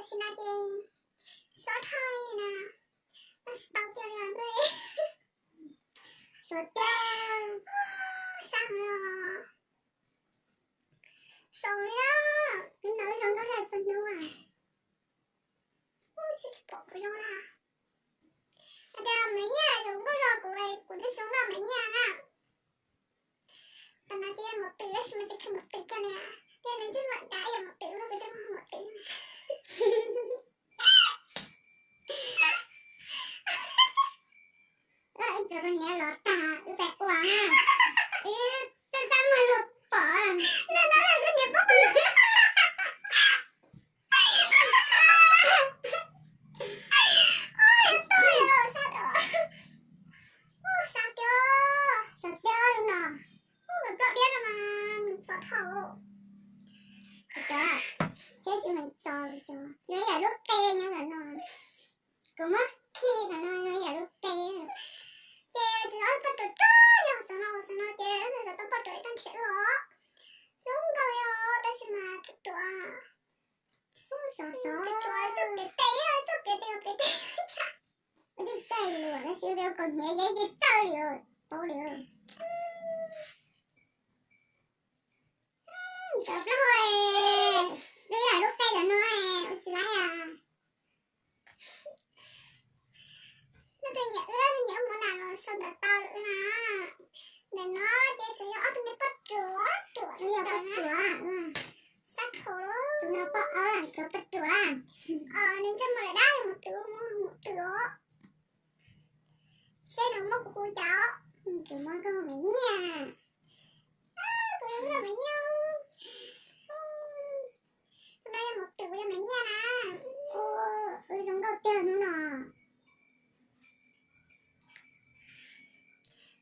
Tsis no ces sab dhau li na, tau tsis tau tiag li ntuj. Sab tiag, sab heev os. Zoo li na, hnub no zoo nkauj tshaj txhua hnub. Tsis pom kuv zoo na. Hais tias me nyuam zoo nkauj zoo kuv, kuv twb zoo nkauj me nyuam na. Tam no ces yog mus twm tab sis mas tsis kheev mus twm kiag li, yog nws ntsej muag dav yog mus twm los kuv twb mus mus twm na. Ib co rau niam los tag wb pais ua na, wb txaj txaj muag luag pom. Ua, yuav tuaj yog sab dua. Ua, sab tiag, sab tiag no. Ua, nws plaub diab no mas nws txov dhau. Cov, thiab tsis meem txov cov, nws yam lub qe nyob ntawm no. Kuv muab khi ntawm no, nws yam lub qe. Ces tsis tau poj ruam rau, yog xov no, xov no ces xov tau poj ruam ib tag nrhiav wb os. Zoo nkauj li os, tab sis mas ruam ruam. Sov sov, ruam ruam, txoj piam tes, txoj piam tes, piam tes. Ua tij xaij luam tab sis ua tau kaus hniav yeeb ces tawg li, paub li. Cov plaub hau, lub yam lub qe ntawm no ua tsis laib as. Leej twg nyiam wb, leej twg nyiam wb mus nram los sau ntawv tau lawm na. Ntawm no ces tsuas yog ob tug me poj ruam, ruam, yog poj ruam. Sab dhau, tus no poj, cov poj ruam. Nws ntsej muag dav dav yog mus twm, mus twm os. Seb nws muab kuv hu cas. Kuv muab koj hu me nyiaj. Kuv muab me nyiaj. Tus no yog mus twm, yog me nyiaj na. Ua, zoo nkauj tiag hnub no.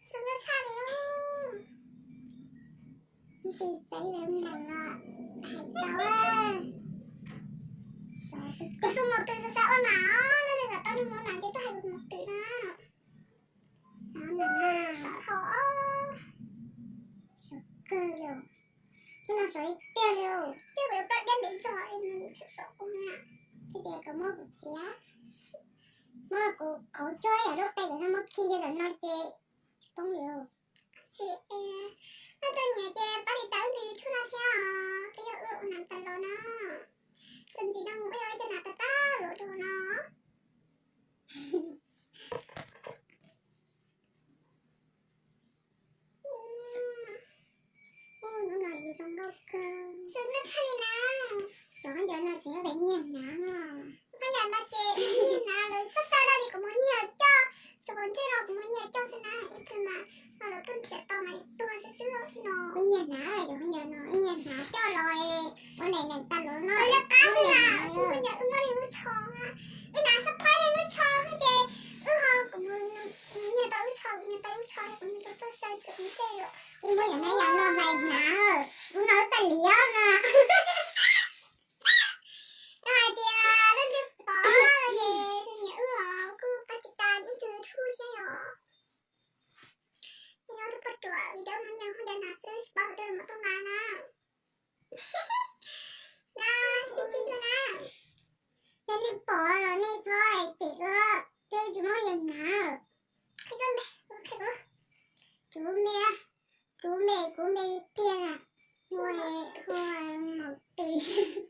Zoo nkauj tshaj li. Tus txaiv lawv mus nram los hais tau. Kuv tus mus twm xav xav ua nam, leej twg xav tau nws mus nram ces tuaj hais kuv tus mus twm na. Xav nam, sov dhau, sov kawg li. Hnub no sov ib tiag li, tiag kuv yuav plaub diab ntev zog es nws tsis sov kuv na. Thiab tias kom muab kuv txiav, muab kuv qauv cuab yam lub qe ntawm no muab khi yog ntawm no ces tsis poob li. Tsis, leej twg nyiam ces pab tiv tauj wb tus YouTube no thiab os, peb yog wb ua nam tas los no. Txuas ntxiv no mus wb yuav ib co nam tas tas los rau no. Hnub no yus zoo nkauj kawg. Zoo nkauj tshaj li na. Cov khaub ncaws no tseem yog pem nyiag hnav no. Khaub ncaws no ces nyiag hnav, lawv txoj saw no ces kuv mus nyiag coj, cov pob ntseg no kuv mus nyiag coj xwb na, ib pliag mas ho lawv tuaj nrhiav tau mas tuag xwb xwb no. Kuv nyiag hnav, cov khaub ncaws no nyiag hnav coj los ua neej neej tas los no. Lawv qab xwb na, tus khaub ncaws wb muab li lub tsho, wb hnav xab phaib li lub tsho ces wb ho kuv mus nyiag tau lub tsho, kuv nyiag tau lub tsho, kuv nyiag tau txoj saw, kuv ntshe yog wb muab yam na yam no hlais hnav, hnub no xaj liav na. Yog hais tias leej twg pom no ces nyiam wb los kuj pab tiv tauj ib tug YouTube thiab yom. Nyob tus poj ruam vim tias mus nyiag khaub ncaws hnav xwb tsis paub tias mus tuaj nqa na. Na, sib ntsib dua na. Yog nej pom los nej txhob cem wb, twb tsis muab yus hnav. Kuv me, kuv me, kuv me tiag na. Hu, hu mus twm.